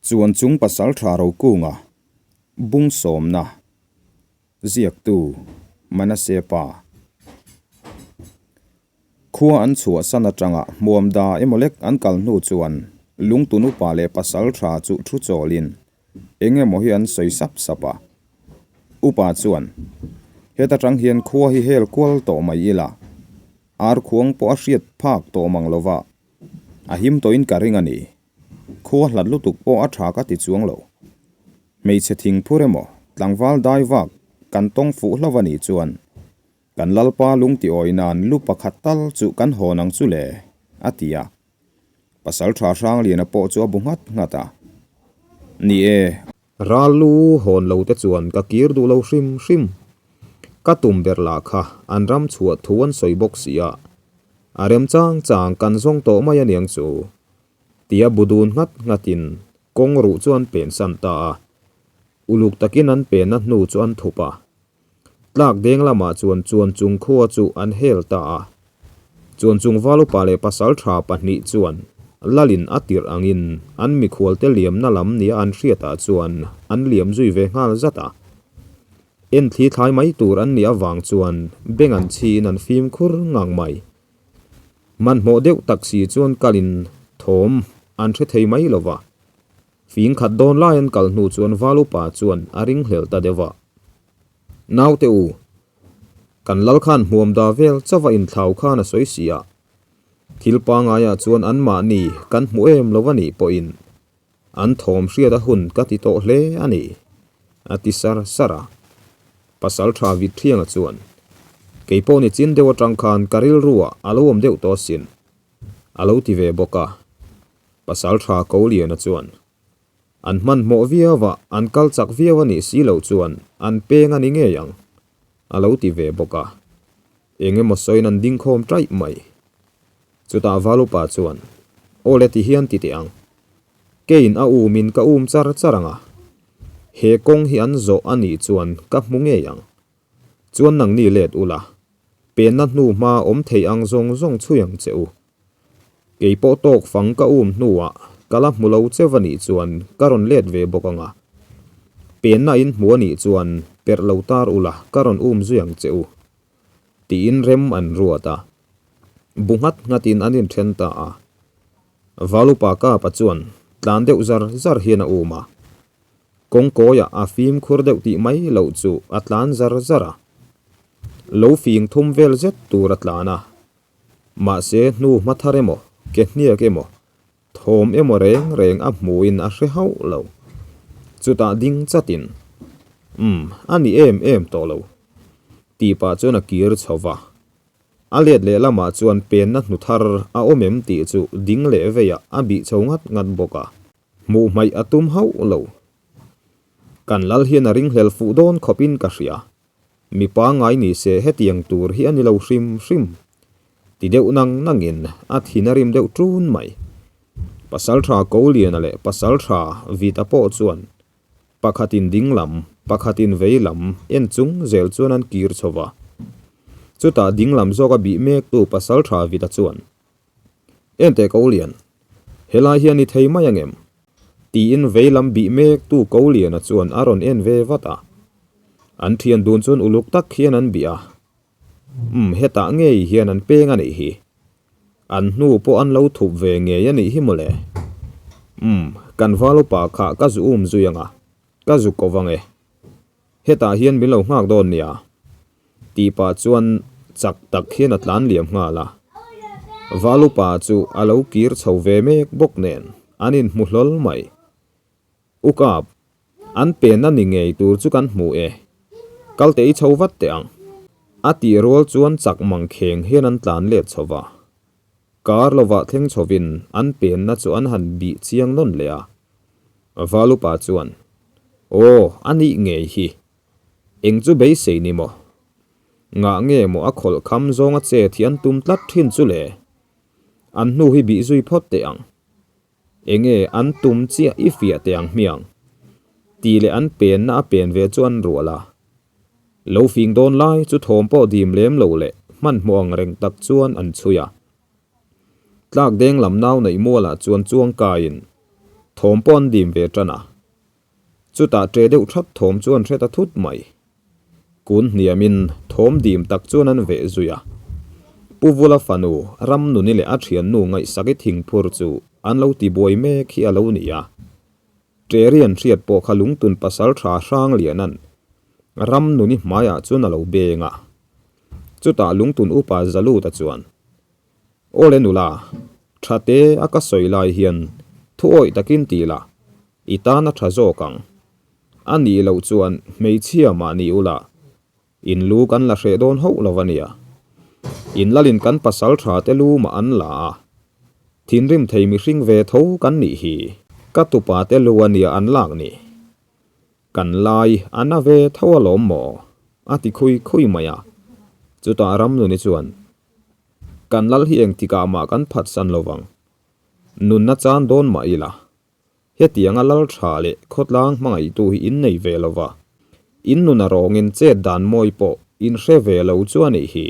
Chuan chung pasaltha Rokunga bung sawmna ziaktu Manase pa khua an chhuahsan atanga hmuam da emaw lek an kal hnu chuan lungtun upa leh pasaltha chu thu chawlin eng emaw hi an sawi sap sap a. Upa chuan, Heta tang hian khua hi hel kual tawh mai ila, ar khuang pawh a hriat phak tawh mang lova, a him tawhin ka ring a ni. Khua hlat lutuk pawh a tha ka ti chuang lo. Hmeichhe thing phur emaw, tlangval dai vak kan tawng fuh hlauh a nih chuan kan Lalpa lung ti awi nan lu pakhat tal chu kan hawn ang chu le, a ti a. Pasal tha Hrangliana pawh chu a bu nghat nghat a. Ni e. Ral lu hawn lo te chuan ka kir duh lo hrim hrim. Ka tum ber lah kha an ram chhuah thu an sawi bawk si a. A rem chang chang kan zawng tawh mai aniang chu. Tia bu dun nghat nghatin kawng ruh chu an pen san ta a. Uluk takin an penna hnu chu an thup a. Tlak deng lamah chuan chuan chung khua chu an hel ta a. Chuan chung valupa leh pasal tha pahnih chuan Lalin a tirh angin an mikhualte liamna lam nia an hriatah chuan an liam zui ve nghal zat a. Enthli thlai mai tur an nih avang chuan beng an chhiin an fimkhur ngang mai. Hmanhmawh deuh tak si chuan kalin thawm an hre thei mai lo va. Fing khat dawn lai an kal hnu chuan Val upa chuan a ring hlel ta deuh a. Naute u, kan lal khan hmuam da vel chauh a inthlau khan a sawi si a. Thil pangaiah chuan anmahni kan hmu em lo a nih pawhin An thawm hriat a hun ka ti tawh hle a ni, a ti sar sar a. Pasal tha vit thianga chuan, Kei pawh ni chin deuh atang khan ka rilruah a lo awm deuh tawh asin, a lo ti ve bawk a. Pasal tha Koliana chuan, An hmanhmawh viau a, an kal chak viau a nih si loh chuan an peng a ni ngei ang, a lo ti ve bawk a. Eng emaw sawiin an ding khawm taih mai. Chutah Valupa chuan, Aw le ti hian ti teh ang. Keiin a umin ka um char char ang a. He kawng hi an zawh a nih chuan ka hmu ngei ang. Chuan nangni let ula, penna hnu hma awm thei ang zawng zawng chhui ang che u. Kei pawh tawk fang ka um hnuah ka la hmu lo cheu a nih chuan ka rawn let ve bawk ang a. Penna in hmu a nih chuan perh lo tar ula ka rawn um zui ang che u. Tiin rem an ruat a. Bu nghat nghatin an inthen ta a. Valupa Kapa chuan tlan deuh zar zar hian a um a. Kawngkawiah a fimkhur deuh tih mai loh chu a tlan zar zar a. Lo fing thum vel zet tur a tlan a. Mahse hnu hma thar emaw, ke hniak emaw, thawm emaw reng reng a hmuhin a hre hauh lo. Chutah ding chatin, Umm, a ni em em tawh lo. Tih pah chuan a kir chho va. A let leh lamah chuan penna hnu thar a awm em tih chu ding leh veiah a bih chho ngat ngat bawk a. Hmuh hmaih a tum hauh lo. Kan lal hian a ringhlel fuh dawn khawpin ka hria. Mi pangngai ni se hetiang tur hi a ni lo hrim hrim. Ti deuh nang nangin a thin a rim deuh ṭun mai. Pasalṭha Koliana leh Pasalṭha Vita pawh chuan Pakhatin ding lam, pakhatin vei lam en chung zel chuan an kir chho va. Chutah ding lam zawka bih mektu Pasaltha Vita chuan, Ente Kolian, helai hian i thei mai angem? tiin vei lam bih mektu Koliana chuan a rawn en ve vat a. An thian dun chuan uluk tak hian an bih a. Umm, hetah ngei hian an peng a nih hi. An hnu pawh an lo thup ve ngei a nih hi mawle. Umm, kan val upa kha ka zu um zui ang a, ka zu ko vang e. Hetah hian min lo nghak dawn nia. Tih pah chuan chak tak hian a tlan liam nghal a. Val upa chu a lo kir chho ve mek bawk nen an inhmu hlawl mai. U Kap, an penna ni ngei tur chu kan hmu e. Kal teh i chho vat teh ang. A tih rual chuan chak mang kheng hian an tlan let chho va. Kar lovah thleng chhovin an penna chu an han bih chiang nawn leh a. Valupa chuan, Aw, a nih ngei hi. Eng chu beisei ni maw? Ngah nge maw a khawlh kham zawnga chet hi an tum tlat thin chu le? An hnu hi bih zui phawt teh ang. Enge an tum chiah i fiah teh ang hmiang? Tih leh an penna a pen ve chu an rual a. Lo fing dawn lai chu thawm pawh dim lem lo leh hmanhmawh ang reng tak chuan an chhui a. Tlak deng lam nau neih mualah chuan chuang kaiin. Thawm pawh an dim ve tan a. Chutah ṭe deuh ṭhat thawm chu an hre ta thut mai. Kun hniamin thawm dim tak chuan an veh zui a. Pu Vula fanu Ramnuni leh a ṭhiannu Ngaihsaki thingphur chu an lo tibuai mek hi a lo ni a. Ṭeri an hriat pawh kha lungtun pasalṭha Hrangliana'n Ramnuni hmaiah chuan a lo beng a. Chutah lungtun upa Zaluta chuan, Aw le nula, tha te a ka sawi lai hian thu awih takin ti la, i tan a tha zawk ang. A nih loh chuan hmeichhia mah ni ula, in lu kan la hreh dawn hauh lo a nia. In lalin kan pasal tha te lu mah an la a, thinrim thei mihring ve tho kan nih hi. Ka tupa te lu a nia an lak ni. Kan lai a na ve tho alawm maw? a ti khui khui mai a. Chutah Ramnuni chuan, Kan lal hi engtikah mah kan phatsan lo vang. Nunna chan dawn mah ila, hetianga lal tha leh khawtlang hmangaihtu hi in nei ve lo va, in nun a rawngin chet dan mawi pawh in hre ve lo chu a nih hi.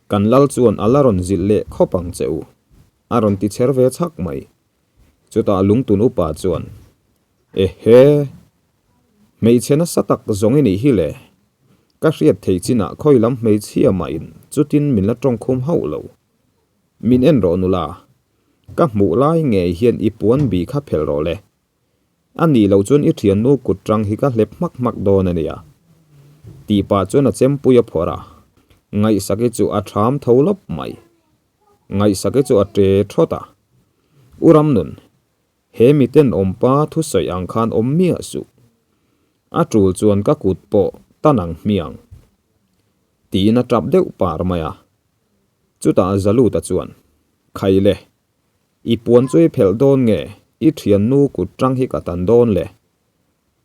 Kan lal chuan a la rawn zilh leh khawp ang che u, a rawn ti chher ve chhak mai. Chutah lungtun upa chuan, Ehe! Hmeichhe nasa tak zawng i nih hi le. Ka hriat theih chinah khawi lam hmeichhia mah in chutin min la tawngkhum hauh lo. Min en rawh nula. Ka hmuh lai ngei hian i puan bih kha phelh rawh le. A nih loh chuan i thiannu kut tang hi ka hlep hmak hmak dawn a nia. Tih pah chuan a chempui a phawrh a. Ngaihsaki chu a tham tho lawp mai. Ngaihsaki chu a ṭe thawt a. U Ramnun, He miten awmpa thusawi ang khan awm miah suh. A tul chuan ka kut pawh tan ang hmiang. Tiin a tap deuh par mai a. Chutah Zaluta chuan, Khai le, i puan chu i phelh dawn nge, i thiannu kut tang hi ka tan dawn le?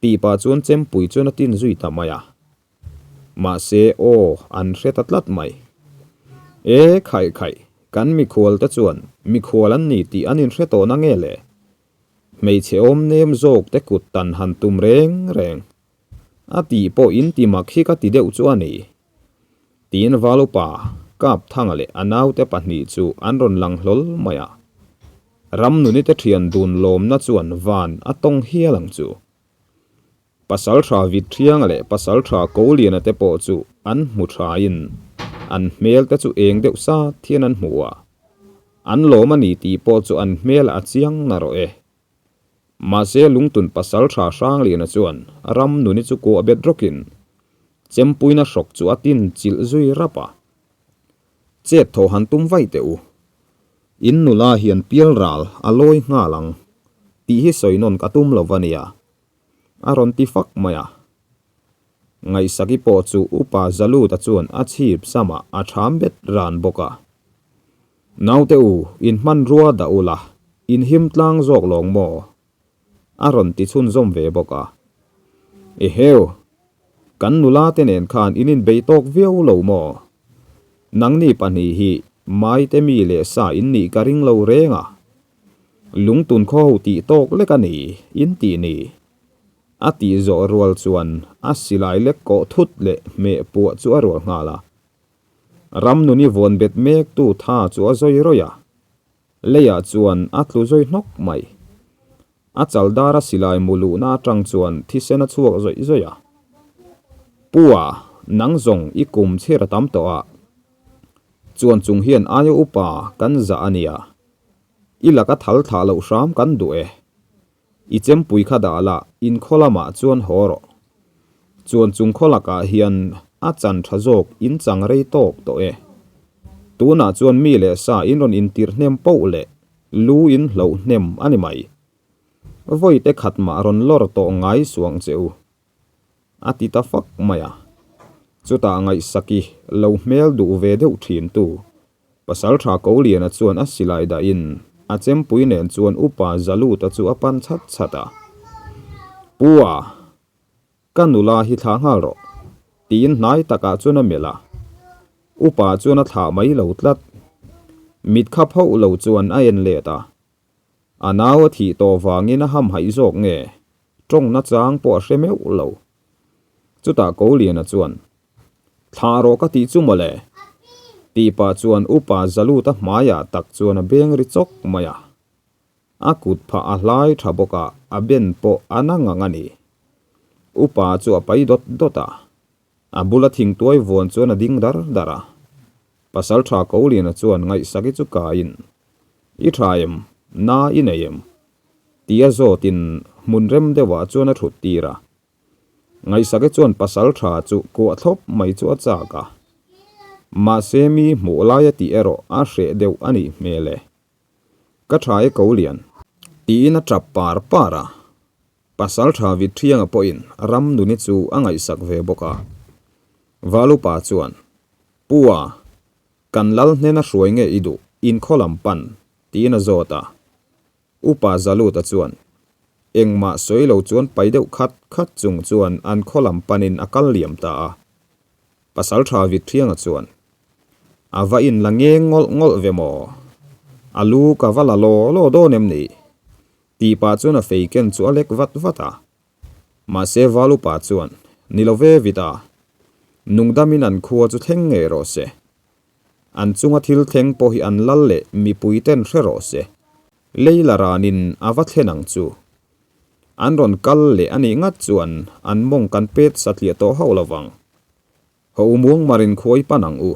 Tih pah chuan chempui chuan a tin zui ta mai a. Mahse, aw, an hre ta tlat mai. E, khaih khaih, kan mikhual te chuan mikhual an ni tih an inhre tawh na nge le? Hmeichhe awm nem zawk te kut tan han tum reng reng. A tih pawh in ti mak hi ka ti deuh chu a ni. Tiin Valupa, Kapthanga leh a naute pahnih chu an rawn lang hlawl mai a. Ramnuni te thian dun lawmna chuan van a tawng hial ang chu. Pasalṭha Vitṭhianga leh Pasalṭha Koliana te pawh chu an hmu ṭhain an hmel te chu eng deuh sat hian an hmu a, an lawm a ni tih pawh chu an hmelah a chiang na rawh e. Mahse Lungtun Pasalṭha Hrangliana chuan ram nuni chu kuah bet rawkin Chempuina hrawk chu a tin chilh zui rap a, Chet thaw han tum vaih teh u. In nula hian pialral a lawi nghal ang tih hi sawi nawn ka tum lo va nia. A rawn ti fak mai a. Ngaihsaki pawh chu Upa Zaluta chuan a chhip samah a ṭham bet ran bawk a. Naute u, in hmanrua dah ula, in him tlang zawk lawng maw? A rawn ti chhunzawm ve bawk a. Eheu! Kan nula te nen khan in inbei tawk viau lo maw? Nangni pahnih hi Maite mi leh sa in nih ka ring lo reng a. Lungtun khaw ho tih tawk lek a ni, in tih ni. A tih zawh rual chuan a silai lek kawh thut leh hmeh puah chu a rual nghal a. Ramnuni vawn bet mek tu tha chu a zawi rawih a, leiah chuan a tlu zawi hnawk mai. A chal dar a silai mu luhna atang chuan thisen a chhuak zawih zawih a. Pua, nang zawng i kum chhir a tam tawh a. Chuan chung hian aia upa kan zah a nia. I laka thal thlah loh hram kan duh e. I chempui kha dah la, inkhaw lamah chuan haw rawh. Chuan chung khaw lakah hian a chan tha zawk in chang rei tawk tawh e. Tunah chuan mi leh sa in rawn intirh hnem poh leh lu in hloh hnem a ni mai. Vawite khat mah rawn lawr tawh ngai suang che u. A ti ta fak mai a. Chutah ngaihsaki lo hmel duh ve deuh thin tu Pasalṭha Koliana chuan a silai dahin a chempui nen chuan Upa Zaluta chu a pan chhat chhat a. Pua! Ka nula hi thlah nghal rawh, tiin hnai takah chuan a melh a. Upa chuan a thlah mai lo tlat. Mit khap hauh lo chuan a en let a. A nau a thih tawh vangin a hamhaih zawk nge, tawngna chang pawh a hre meuh lo. Chutah Koliana chuan, Thlah rawh ka tih chu mawle. Tih pah chuan Upa Zaluta hmaiah tak chuan a beng ri chawk mai a. A kut phah a hlai tha bawk a, a ben pawh a na ngang a ni. Upa chu a pai dawt dawt a. A bula thingtuai vuan chuan a ding dar dar a. Pasaltha Koliana chuan ngaihsaki chu kaiin, I tha em? Na i nei em? Tia zawtin hmun rem deuhah chuan a thut tir a. Ngaihsaki chuan pasaltha chu kuah thlawp mai chu a chak a. Mahse mi hmuh laia tih erawh a hreh deuh a nih hmel e. Ka tha e Kolian. Tiin a tap par par a. Pasaltha Vithianga pawhin ram nuni chu a ngaihsak ve bawk a. Valupa chuan, Pu a, kan lal hnena hruai nge i duh, inkhaw lam pan, tiin a zawt a. Upa Zaluta chuan, Engmah sawi lo chuan pai deuh khat khat chung chuan an khaw lam panin a kal liam ta a. Pasaltha Vithianga chuan, A va in la ngeng ngawlh ngawlh ve maw? A lu ka va la law law dawn em ni? Tih pah chuan a fei ken chu a lek vat vat a. Mahse Val upa chuan, Ni lo ve vit a. Nungdamin an khua chu thleng ngei rawh se. An chunga thil thleng pawh hi an lal leh mipui ten hre rawh se. Lei la ranin a va thlen ang chu. An rawn kal leh a nih ngat chuan an mawng kan pet satliah tawh hauh lo vang. Ho muang marin khuai pan ang u.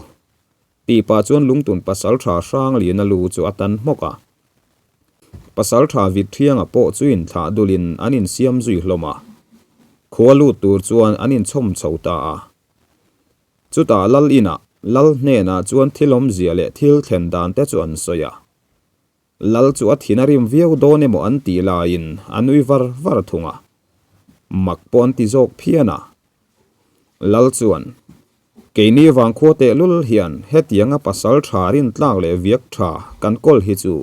Tih pah chuan lungtun pasaltha Hrangliana lu chu a tan hmawk a. Pasaltha Vithianga pawh chu inthlah dulin an insiam zui hlawm a. Khua lut tur chuan an inchhawm chho ta a. Chutah lal inah lal hnenah chuan thil awmzia leh thil thlen dan te chu an sawi a. Lal chu a thin a rim viau dawn emaw an tih laiin a nui var var thung a. Mak pawh an ti zawk phian a. Lal chuan, Keini vangkhua tehlul hian hetianga pasal tha rintlak leh viak tha kan kawl hi chu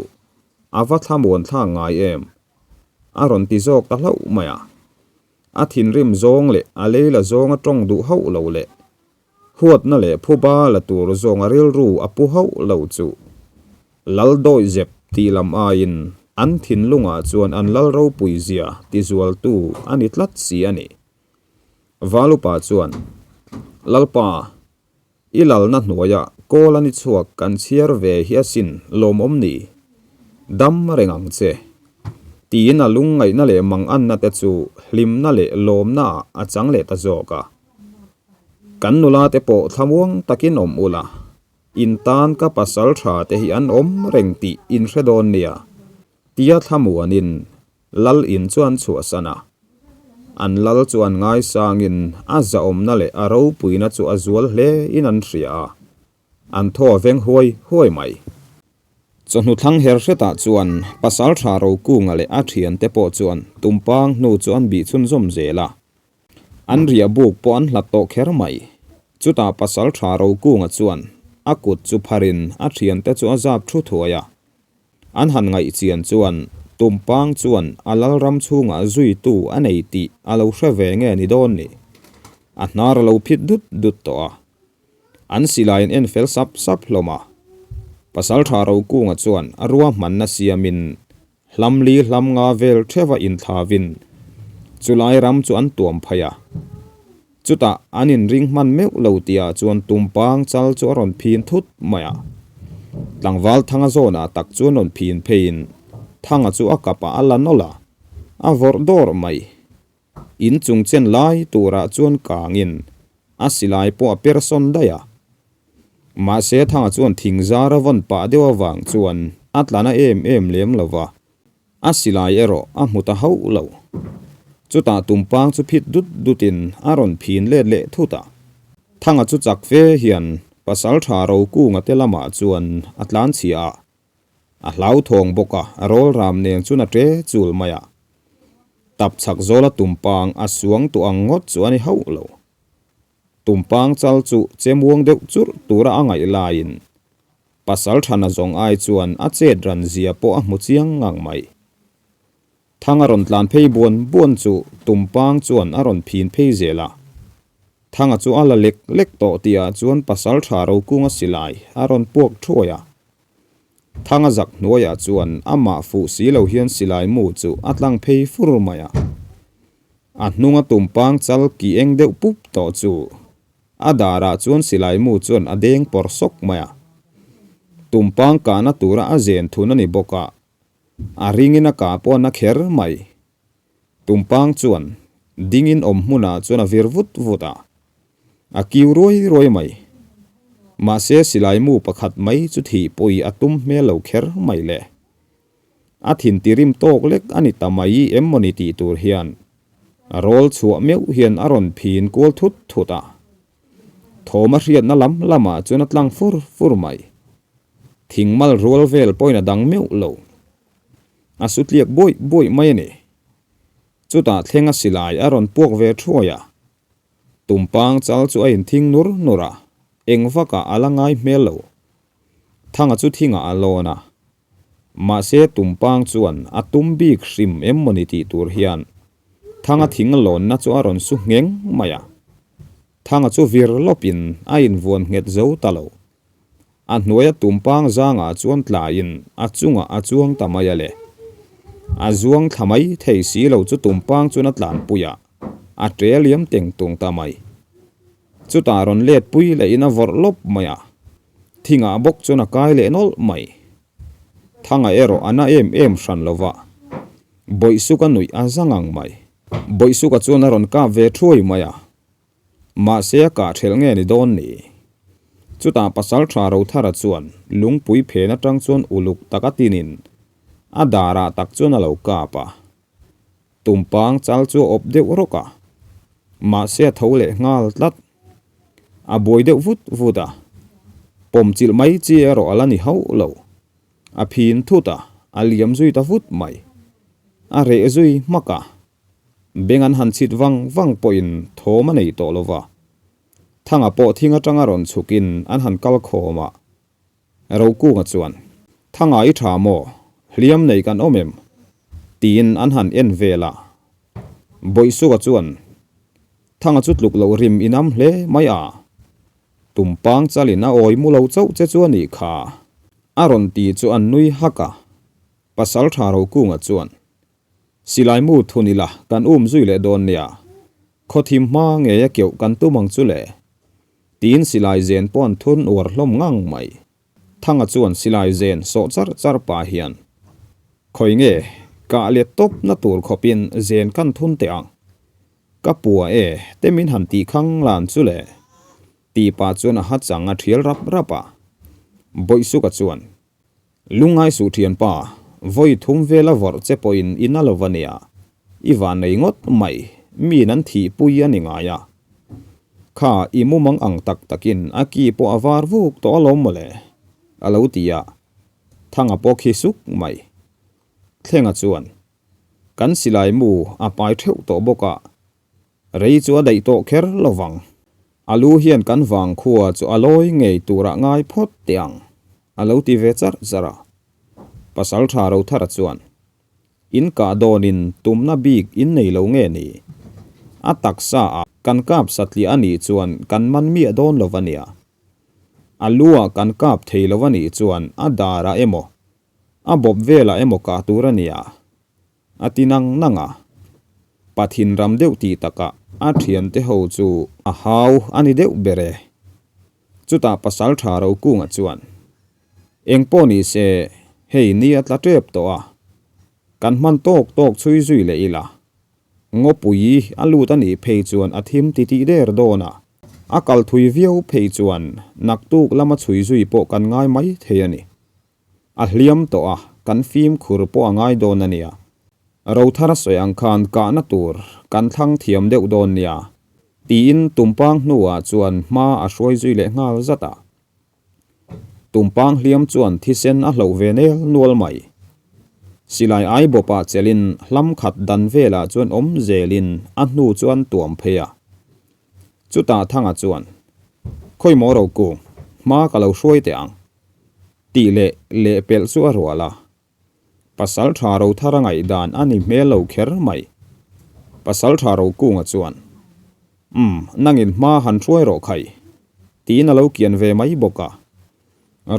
a va thlamuan thlak ngai em? a rawn ti zawk ta hlauh mai a. A thinrim zawng leh a leila zawnga tawng duh hauh lo leh huatna leh phuba la tur zawnga rilru a pu hauh lo chu Lal dawihzep tih lam aiin an thinlungah chuan an lal ropui zia tizualtu a ni tlat si a ni. Valupa chuan, Lalpa, i lalna hnuaia kawl a ni chhuak kan chhiar ve hi asin lawmawm ni? Dam reng ang che. Tiin a lungngaihna leh manganna te chu hlimna leh lawmna ah a chang leh ta zawk a. Kan nula te pawh thlamuang takin awm ula, in tan ka pasal tha te hi an awm reng tih in hre dawn nia, tia thlamuanin Lal in chu an chhuahsan a, an lal chu an ngaisangin a zahawmna leh a ropuina chu a zual hle in an hria a, an thaw a veng huai huai mai. Chawhnu thlang her hretah chuan Pasaltha Rokunga leh a thiante pawh chuan tumpang hnu chu an bih chhunzawm zel a, an riah buk pawh an hlat tawh kher mai. Chutah Pasaltha Rokunga chuan a kut chu pharin a thiante chu a zap thu thuai a, An han ngaihchian chuan Tumpang chuan a lalram chhungah zuitu a nei tih a lo hre ve nge ni dawn ni. A hnar a lo phit dut dut tawh a. An silai an en fel sap sap hlawm a. Pasaltha Rokunga chuan a ruahmanna siamin hlamli hlam nga vel theuha inthlavin chulai ram chu an tuam phei a. Chutah an inring hman meuh lo tihah chuan tumpang chal chu a rawn phin thut mai a. Tlangval Thanga zawnah tak chuan rawn phin pheiin Thanga chu a kapah a la nawlh a, a vawrh dawrh mai. In chung chen lai turah chuan kangin a silai pawh a per sawn daih a. Mahse Thanga chuan thing zar a vawn pah deuh avang chuan a tla na em em lem lo va. A silai erawh a hmu ta hauh lo. Chutah tumpang chu phit dut dutin a rawn phin let leh thut a. Thanga chu chak fe hian Pasaltha Rokunga te lamah chuan a tlan chhia a. A hlauthawng bawk a, a rawl ram nen chuan a ṭe chul mai a. Tap chhak zawla tumpang a suang tuah ang ngawt chu a ni hauh lo. Tumpang chal chu che muang deuh churh tura a ngaih laiin Pasal thana zawng ai chuan a chet ran zia pawh a hmu chiang ngang mai. Thang a rawn tlan phei buan buan chu Tumpang chuan a rawn phin phei zel a. Thanga chu a la lek lek tawh tihah chuan Pasal tha Rokunga silai a rawn puak thuai a. Thanga zak hnuaiah chuan amah fuh si lo hian silai mu chu a tlang phei fur mai a. A hnunga Tumpang chal ki eng deuh pup tawh chu A darah chuan silai mu chuan a deng pawr sawk mai a. Tumpang kahna tura a zen thun a ni bawk a. A ringin a kah pawh a na kher mai. Tumpang chuan dingin awm hmunah chuan a vir vut vut a, a kiu ruai ruai mai. Mahse silai mu pakhat mai chu thih pui a tum hmel lo kher mai le. A thin tirim tawk lek a ni ta mai em mawni tih tur hian a rawl chhuah meuh hian a rawn phin kual thut thut a. Thawm a hriatna lam lamah chuan a tlang fur fur mai. Thing mal rual vel pawhin a dang meuh lo. A su tliak buaih buaih mai a ni. Chutah thleng a silai a rawn puak ve thuai a. Tumpang chal chu a inthing nur nur a, eng vakah a la ngai hmel lo. Thanga chu thingah a lawn a. Mahse Tumpang chuan a tum bik hrim em mawni tih tur hian Thanga thing lawnna chu a rawn su ngheng mai a. Thanga chu vir lawpin a invuan nghet zo ta lo. A hnuaia Tumpang zangah chuan tlaiin a chungah a chuang ta mai a le. A zuang thla mai thei si lo chu Tumpang chuan a tlanpui a, a ṭe liam teng tung ta mai. Chutah rawn let pui lehin a vawrh lawp mai a, thingah bawk chuan a kai leh nawlh mai. Thanga erawh a na em em hran lo va, Bawihsuka nuih a za ngang mai. Bawihsuka chuan a rawn kap ve thuai mai a, mahse a kah thelh nge ni dawn ni? Chutah pasal tha Rothara chuan lungpui phen atang chuan uluk taka tinin a darah tak chuan a lo kap a. Tumpang chal chu a awp deuh rawk a, mahse a tho leh nghal tlat. A buai deuh vut vut a, pawm chilh mai chi erawh a la ni hauh lo. A phin thut a, a liam zui ta vut mai. A reh zui hmak a, beng an han chhit vang vang pawhin thawm a nei tawh lo va. Thanga pawh thing atanga rawn chhukin an han kal khawm a, Rokunga chuan, Thanga i tha maw? Hliam nei kan awm em? tiin an han en vel a. Bawihsuka chuan, Thanga chu tluk loh rim i nam hle mai a, Tumpang chalin a awi mu lo chauh che chu a nih kha, a rawn ti chu an nui hak a. Pasaltha Rokunga chuan, Silai mu thun ila kan um zui leh dawn nia, khawthim hma ngei a keuh kan tum ang chu le. Tiin silai zen pawh an thun uar hlawm ngang mai. Thanga chuan silai zen sawh char char pah hian, Khawi nge, kah let tawp na tur khawpin zen kan thun teh ang. Ka pua e, te min han tih khang lan chu le. Tih pah chuan a ha chang a thial rap rap a. Bawihsuka chuan, Lungngai suh thianpa, vawi thum vela vawrh che pawhin i na lo va nia, i van nei ngawt mai, miin an thihpui a ni ngai a. Kha i mumang ang tak takin a ki pawh a var vuk tawh alawm mawle, a lo ti a, Thanga pawh khi suk mai. Thlenga chuan, Kan silai mu a pai theuh tawh bawk a, Rei chu a daih tawh kher lo vang. A lu hian kan vang khua chu a lawi ngei turah ngai phawt teh ang, a lo ti ve charh charh a. Pasaltha Rothara chuan, In kah dawnin tumna bik in nei lo nge ni? A taksa ah kan kap satliah a nih chuan kan man miah dawn lo va nia. A lu ah kan kap thei lo a nih chuan a darah emaw, a bawp velah emaw kah tur a nia. A ti nang nang a. Pathin ram deuh tih takah a thiante ho chu a hau a ni deuh ber e. Chutah Pasaltha Rokunga chuan, Eng pawh ni se, hei ni a tla tep tawh a. Kan hman tawk tawk chhui zui leh ila. Ngawpui a lut a nih phei chuan a thim titih der dawn a. A kal thui viau phei chuan naktuk lama chhui zui pawh kan ngai mai thei a ni. A hliam tawh a, kan fimkhur pawh a ngai dawn a nia. Rothar a sawi ang khan kahna tur kan thlang thiam deuh dawn nia, tiin Tumpang hnuah chuan hma a hruai zui leh nghal zat a. Tumpang hliam chuan thisen a hloh ve nel nual mai. Silai ai bawpah chelin hlam khat dan velah chuan awm zelin a hnu chu an tuam phei a. Chutah Thanga chuan, Khawi maw Roku, hma ka lo hruai teh ang. Tih leh lehpelh chu a rual a. Pasal tha Rothar a ngaihdan a ni hmel lo kher mai. Pasal tha Rokunga chuan, Umm, nangin hma han hruai rawh khai, tiin a lo kian ve mai bawk a.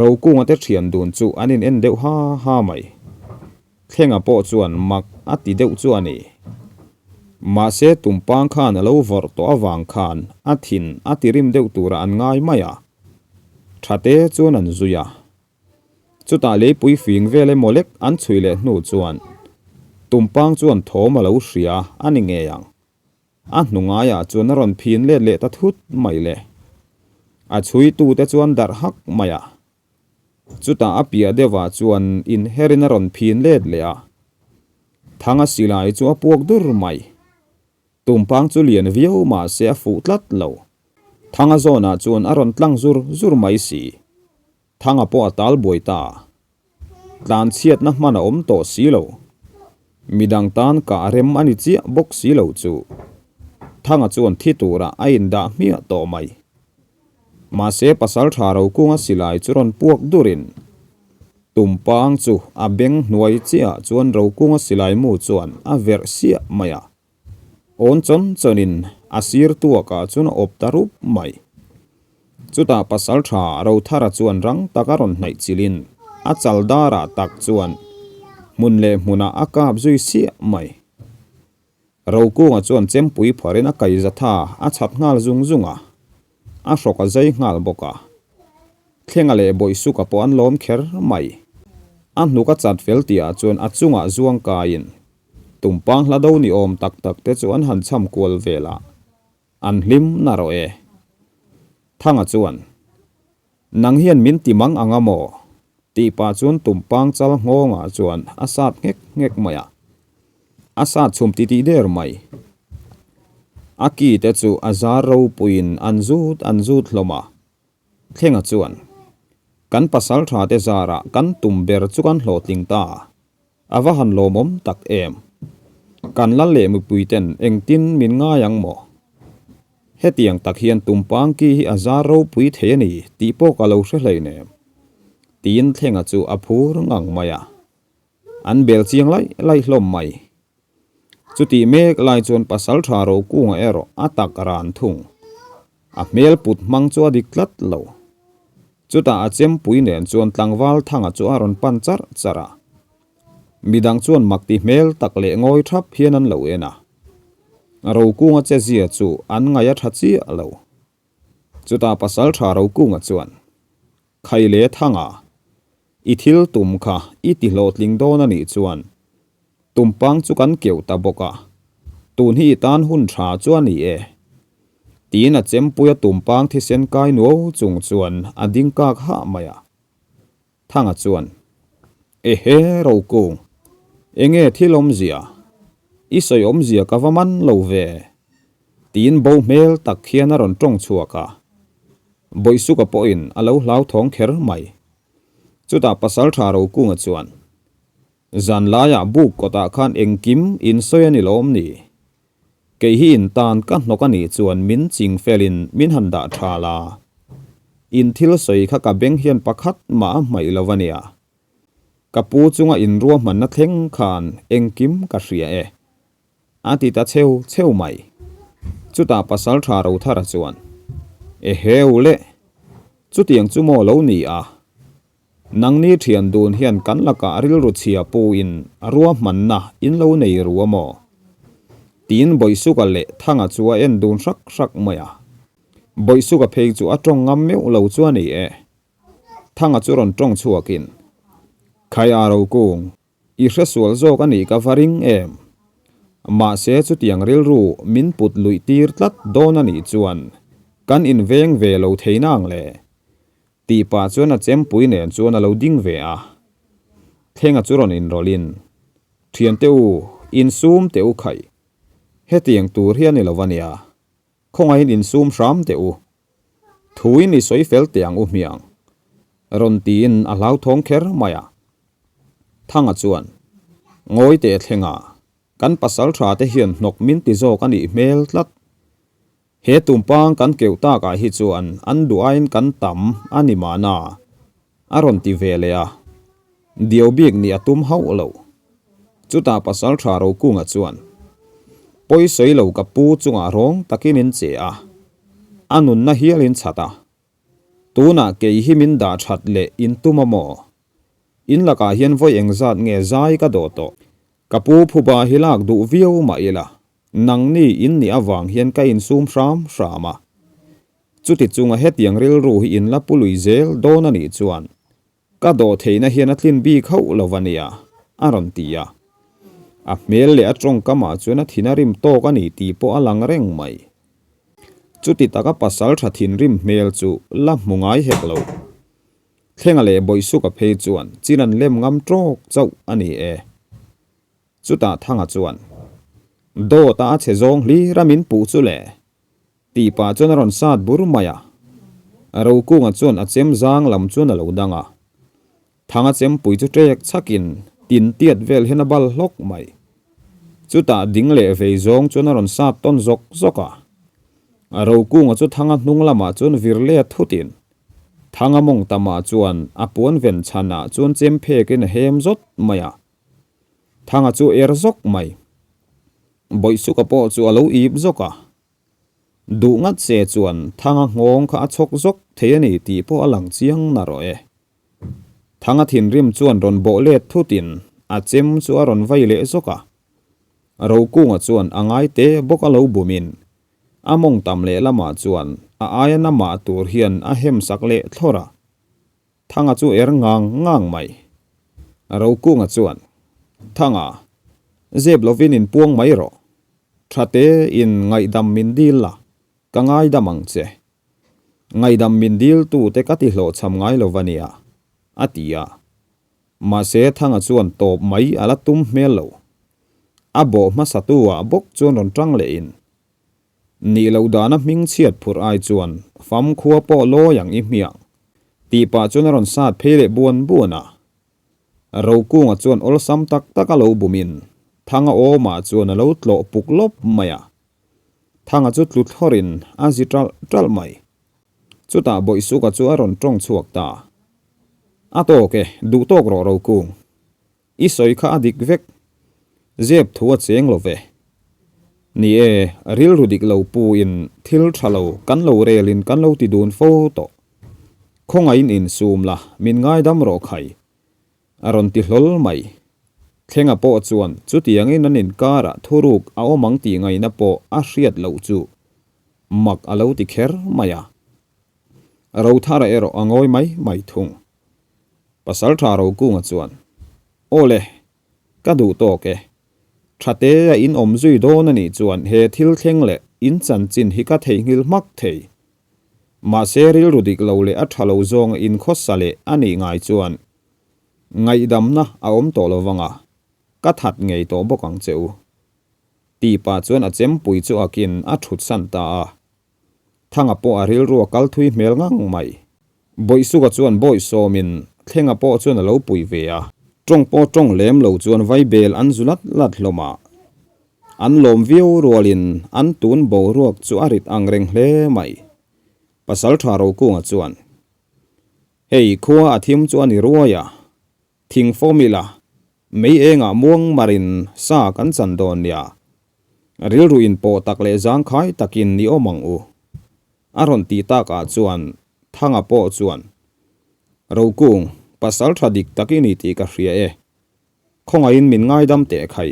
Rokunga te thian dun chu an in en deuh ha ha mai. Thlenga pawh chuan mak a ti deuh chu a ni. Mahse Tumpang khan a lo vawrh tawh avang khan a thin a ti rim deuh turah an ngai mai a. Thate chuan an zui a. Chutah leipui fing vel emaw lek an chhui leh hnu chuan Tumpang chuan thawm a lo hria a ni ngei ang. A hnu ngaiah chuan a rawn phin let leh ta thut mai le. A chhuitute chuan darh hak mai a. Chutah a piah deuhah chuan inherin a rawn phin let leh a. Thanga silai chu a puak dur mai. Tumpang chu lian viau mah se a fuh tlat lo. Thanga zawnah chuan a rawn tlang zur zur mai si. Thanga pawh a tal buai ta. Tlanchhiatna hman a awm tawh si lo. Midang tan kah rem a ni chiah bawk si lo chu. Thanga chuan thi turah a indah hmiah tawh mai. Mahse pasal tha Rokunga silai chu rawn puak durin Tumpang chu a beng hnuai chiahah chuan Rokunga silai mu chuan a verh siah mai a. Awn chawn chawnin a sir tuakah chuan a awp ta rup mai. Chutah pasaltha Rothara chuan rang taka rawn hnaih chilin a chal darah tak chuan hmun leh hmunah a kap zui siah mai. Rokunga chuan chempui pharin a kaizatha a chhat nghal zung zung a, a hrawk a zai nghal bawk a. Thlenga leh Bawihsuka pawh an lawm kher mai. A hnuk a chat fel tihah chuan a chungah zuang kaiin Tumpang hla do ni awm tak tak te chu an han cham kual vel a, an hlim na rawh e. Thanga chuan, Nang hian min ti mang ang a maw? tih pah chuan tumpang chal nghawngah chuan a sat nghek nghek mai a, a sat chhum titih der mai. A ki te chu a zar ropuiin an zut an zut hlawm a, Thlenga chuan, Kan pasal tha te zarah kan tum ber chu kan hlawhtling ta. A va han lawmawm tak em! Kan lal leh mipui ten engtin min ngai ang maw? Hetiang tak hian tumpang ki hi a zar ropui thei a ni tih pawh ka lo hre hleinem. Tiin Thlenga chu a phur ngang mai a. An bel chiang laih laih hlawm mai. Chutih mek lai chuan Pasaltha Rokunga erawh a tak ran thung. A hmel put hmang chu a dik tlat lo. Chutah a chempui nen chuan tlangval Thanga chu a rawn pan charh charh a. Midang chuan mak ti hmel tak leh ngawi thap hian an lo en a. Rokunga che zia chu an ngaih a tha chiah lo. Chutah Pasaltha Rokunga chuan, Khaile Thanga, i thil tum kha i ti hlawhtling dawn a nih chuan tumpang chu kan keuh ta bawk a, tun hi i tan hun tha chu a ni e. Tiin a chempuia tumpang thisen kai nuau chung chuan a ding kak hah mai a. Thanga chuan, Ehe Rokung, enge thil awmzia? I sawi awmzia ka va man lo ve. Tiin bo hmel tak hian a rawn tawng chhuak a. Bawihsuka pawhin a lo hlauthawng kher mai. Chutah Pasaltha Rokunga chuan, Zan laiah buk kawtah khan engkim in sawi a ni lawm ni? Kei hi in tan ka hnawk a nih chuan min ching felin min han dah tha la. In thil sawi kha ka beng hian pakhat mah a hmaih lo a nia. Ka pu chunga in ruahmanna thleng khan engkim ka hria e. A ti ta cheu cheu mai. Chutah Pasaltha Rothara chuan, Eheu le! Chutiang chu maw lo ni a? Nangni thian dun hian kan lakah rilru chhia puin ruahmanna in lo nei ru a maw? Tiin Bawihsuka leh Thanga chu a en dun hrak hrak mai a. Bawihsuka phei chu a tawng ngam meuh lo chu a ni e. Thanga chu rawn tawng chhuakin, Khai a Rokung, i hresual zawk a nih ka va ring em? Mahse chutiang rilru min put luih tir tlat dawn a nih chuan kan inveng ve lo thei nang le. Tih pah chuan a chempui nen chuan a lo ding ve a. Thlenga chu rawn inrawlhin, Thiante u, insum teh u khaih. Hetiang tur hi a ni lo a nia. Khawngaihin insum hram teh u. Thuin i sawi fel teh ang u hmiang. Rawn tiin a hlauthawng kher mai a. Thanga chuan, Ngawi teh Thlenga, kan pasal tha te hian hnawk min ti zawk a nih hmel tlat. He tumpang kan keuh takah hi chuan an duh aiin kan tam a ni mahna, a rawn ti ve leh a. Diau bik nih a tum hauh lo. Chutah Pasaltha Rokunga chuan, Pawi sawi lo ka pu chungah rawng takin in che a, a nunna hialin chhat a. Tunah kei hi min dah that leh in tum a maw? In lakah hian vawi engzat nge zai ka dawh tawh? Ka pu phuba hi lak duh viau mah ila, Nangni in nih avang hian ka insum hram hram a. Chuti chunga hetiang rilru hi in la pu lui zel dawn a nih chuan. Ka dawhtheihna hian a tlin bik hauh lo a nia, a rawn ti a. A hmel leh a tawngkamah chuan a thin a rim tawk a ni tih pawh a lang reng mai. Chuti taka pasal tha thinrim hmel chu la hmu ngai hek lo. Thlenga leh Bawihsuka phei chuan chin an lem ngam tawk chauh a ni e. Chutah Thanga chuan, Dawta a chhe zawng hlir a min puh chu le, tih pah chuan a rawn sat bur mai a. Rokunga chuan a chem zang lam chuan a lo dang a. Thanga chempui chu ṭek chhakin tin tiat vel hian a bal hlawk mai. Chutah ding leh vei zawng chuan a rawn sat tawn zawk zawk a. Rokunga chu Thanga hnung lamah chuan vir let thutin Thanga mawng tamah chuan a puan ven chhanah chuan chem phekin a hem zawt mai a. Thanga chu er zawk mai. Bawihsuka pawh chu a lo ip zawk a. Duh ngat se chuan Thanga nghawng kha a chhawk zawk thei a ni tih pawh a lang chiang na rawh e. Thanga thinrim chuan rawn bawh let thutin a chem chu a rawn vai leh zawk a. Rokunga chuan a ngai te bawk a lo bumin a mawng tam leh lamah chuan a aia namah tur hian a hem sak leh thlawr a. Thanga chu er ngang ngang mai. Rokunga chuan, Thanga, zep lovin in puang mai rawh. Thate in ngaihdam min dil la, ka ngaidam ang che. Ngaihdam min dil tute ka ti hlawhchham ngai lo va nia, a ti a. Mahse Thanga chuan tawp mai a la tum hmel lo. A bawh hmasa tu ah bawk chuan rawn tang leh in, Nih loh dana hming chhiat phurh ai chuan fam khua pawh lawi ang i hmiang, tih pah chuan a rawn sat phei leh buan buan a. Rokunga chuan awlsam tak tak a lo bumin Thanga awmah chuan a lo tlawh puk lawp mai a. Thanga chu tlu thlawrin a zi ṭalh ṭalh mai. Chutah Bawihsuka chu a rawn ṭawng chhuak ta. A tawk e, duh tawk rawh Rokung. I sawi kha a dik vek. Zep thu a cheng lo ve. Ni e, rilru dik lo pu in thil tha lo kan lo rel in kan lo ti dun fo tawh. Khawngaihin insum la, min ngaidam rawh khai. A rawn ti hlawl mai. Thlenga pawh chuan chutiangin an inkarah thuruk a awm ang tih ngaihna pawh a hriat loh chu mak a lo ti kher mai a. Rothara erawh a ngawi mai mai thung. Pasaltha Rokunga chuan, Aw le, ka duh tawk e. Thate a in awm zui dawn a nih chuan he thil thleng leh in chanchin hi ka theihnghilh hmak thei. Mahse rilru dik lo leh a tha lo zawnga in khawsa leh a nih ngai chuan ngaihdamna a awm tawh lo vang a, ka that ngei tawh bawk ang che u. Tih pah chuan a chempui chu akin a thutsan ta a. Thanga pawh a rilru a kal thui hmel ngang mai. Bawihsuka chuan Bawisawmin Thlenga pawh chuan a lo pui ve a. Tawng pawh tawng lem lo chuan vaibel an zu lat lat hlawm a. An lawm viau rualin an tun boruak chu a rit ang reng hle mai. Pasaltha Rokunga chuan, Hei khua a thim chu a ni ruai a, thing fawm ila, mei engah muang marin sa kan chan dawn nia. Rilru inpawh tak leh zangkhai takin ni awm ang u. A rawn tih takah chuan Thanga pawh chuan, Rokung, pasal tha dik tak i ni tih ka hria e. Khawngaihin min ngaidam teh khai.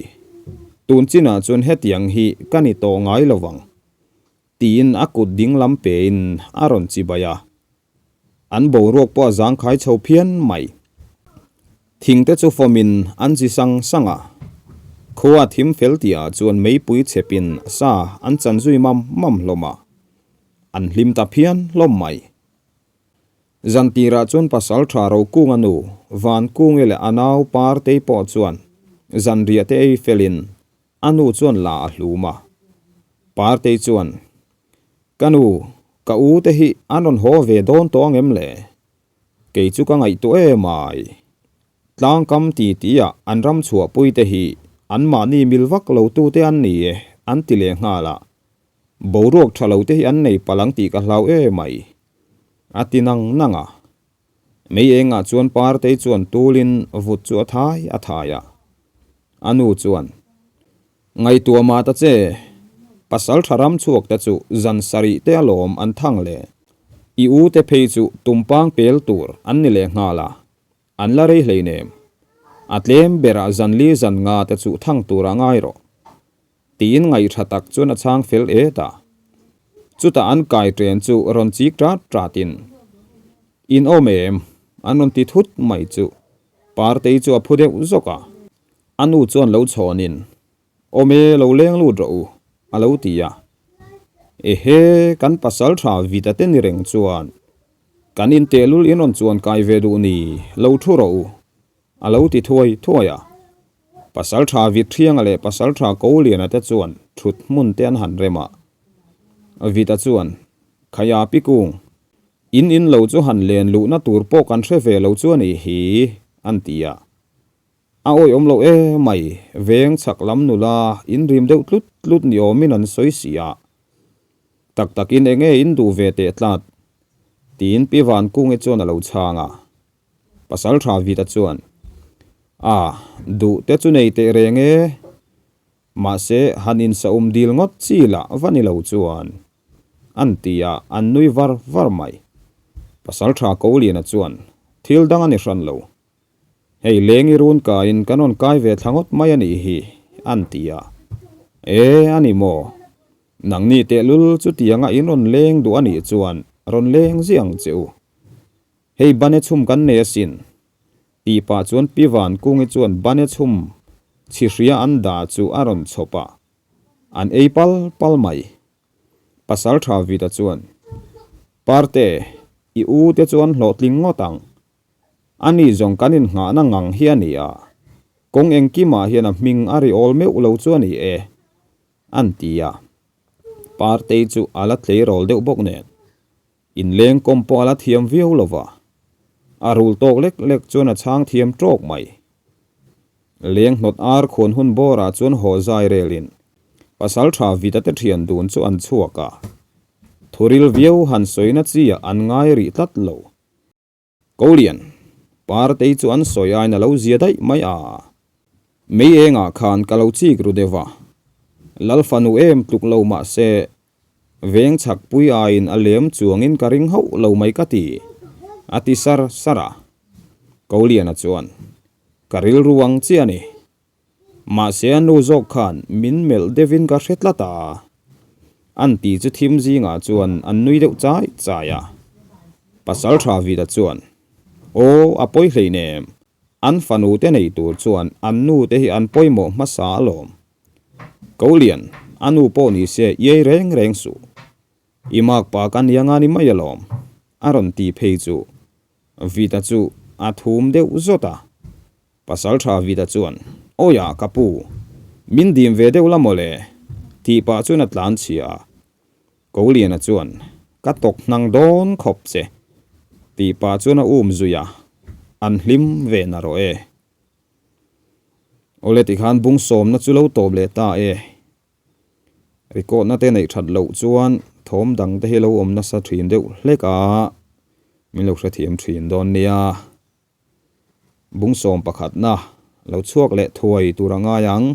Tun chinah chuan hetiang hi ka ni tawh ngai lo vang. Tiin a kut ding lam pein a rawn chibai a. An boruak pawh a zangkhai chho phian mai. Thing te chu fawmin an zi sang sang a. Khua thim fel tihah chuan meipui chhepin sa an chan zui mam mam hlawm a. An hlim ta phian hlawm mai. Zan tirah chuan pasal tha Rokunga nu Vankungi leh a nau Partei pawh chuan zanriah te ei felin A nu chuan la a hlum a. Partei chuan, Ka nu, ka u te hi an rawn haw ve dawn tawh ang em le? Kei chu ka ngaihtuah em ai. Tlangkam ti ti ah an ram chhuahpui te hi anmahni mil vak lo tu te an ni e, an ti leh nghal a. Boruak tha lo te hi an nei palh ang tih ka hlau em ai. A ti nang nang a. Mei engah chuan Partei chuan tulin vut chu a thai a thai a. A nu chuan, Ngaihtuah mah ta che, pasal tha ram chhuak te chu zan sarih te alawm an thang le. I u te phei chu tumpang pel tur an ni leh nghal a, an la rei hleinem. A tlem berah zan li zan nga te chu thang tur a ngai rawh. Tiin ngaihṭha tak chuan a chhang fel et a. Chutah an kai ṭen chu rawn chik ṭat ṭatin, In awm em? An rawn ti thut mai chu Partei chu a phu deuh zawk a. A nu chuan lo chhawnin, Awm e, lo leng lut rawh u, a lo ti a. Ehe, kan pasal tha Vita te ni reng chuan kan intehlul in rawn chuan kai ve duh ni, lo thu rawh u, a lo ti thuai thuai a. Pasal tha Vithianga leh pasal tha Koliana te chuan thut hmun te an han rem a. Vita chuan, Khaia Pikung, in in lo chu han len luhna tur pawh kan hre ve lo chu a nih hi, an ti a. A awih awm lo e mai, veng chhak lam nula in rim deuh tlut tlut ni awmin an sawi si a. Tak takin eng nge in duh ve teh tlat? Tiin Pi Vankungi chuan a lo chhang a. Pasal tha Vita chuan, A, duh te chu nei teh reng e. Mahse, han insaum dil ngawt chi lah va ni lo chuan. An ti a, an nui var var mai. Pasal tha Koliana chuan, Thil dang a ni hran lo. Hei lengi run kaiin kan rawn kai ve thla ngawt mai a nih hi, an ti a. E, a ni maw? Nangni tehlul chutianga in rawn leng duh a nih chuan rawn leng ziah ang che u. Hei bane chhum kan nei asin, tih pah chuan Pi Vankungi chuan bane chhum chhihria an dah chu a rawn chhawp a, an ei pal pal mai. Pasal tha Vita chuan, Parte, i u te chuan hlawhtling ngawt ang. A ni zawng kan innghahna ngang hi a ni a, kawng engkimah hian a hming a ri awl meuh lo chu a ni e, an ti a. Partei chu a la tleirawl deuh bawk nen, inleng kawm pawh a la thiam viau lo va, a rul tawk lek lek chuan a chhang thiam tawk mai. Leng hnawt ar khuan hun bawrah chuan haw zai relin Pasaltha Vita te thian dun chu an chhuak a, thuril viau han sawina chi ah an ngai rih tlat lo. Kolian, Partei chu an sawi aiin a lo zia daih mai a. Mei engah khan ka lo chik ru deuh a. Lal fanu em tluk lo mah se, veng chhak pui aiin a lem chuangin ka ring hauh lo mai ka ti, a ti sar sar a. Koliana chuan, Ka rilru ang chiah a ni. Mahse a nu zawk khan min melh deuhin ka hre tlat a. An ti chu thim zingah chuan an nui deuh chai chai a. Pasal tha Vida chuan, Aw, a pawi hleinem. An fanu te nei tur chuan an nu te hi an pawimawh hmasa alawm. Kolian, a nu pawh ni se iai reng reng suh. I mak pa ka nia nga ni mai alawm, a rawn ti phei chu. Vida chu a thum deuh zawt a. Pasal tha Vida chuan, Awiah ka pu, min dim ve deuh la mawle, tih pah chuan a tlan chhia a. Koliana chuan, Ka tawk hnang dawn khawp che, tih pah chuan a um zui a, an hlim ve na rawh e. Awle tikhan bung sawmna chu lo tawp leh ta e. Record na te neih that loh chuan thawm dang te hi lo awm nasa thin deuh hlek a, min lo hrethiam thin dawn nia. Bung sawm pakhatna lo chhuak leh thuai tur a ngai ang.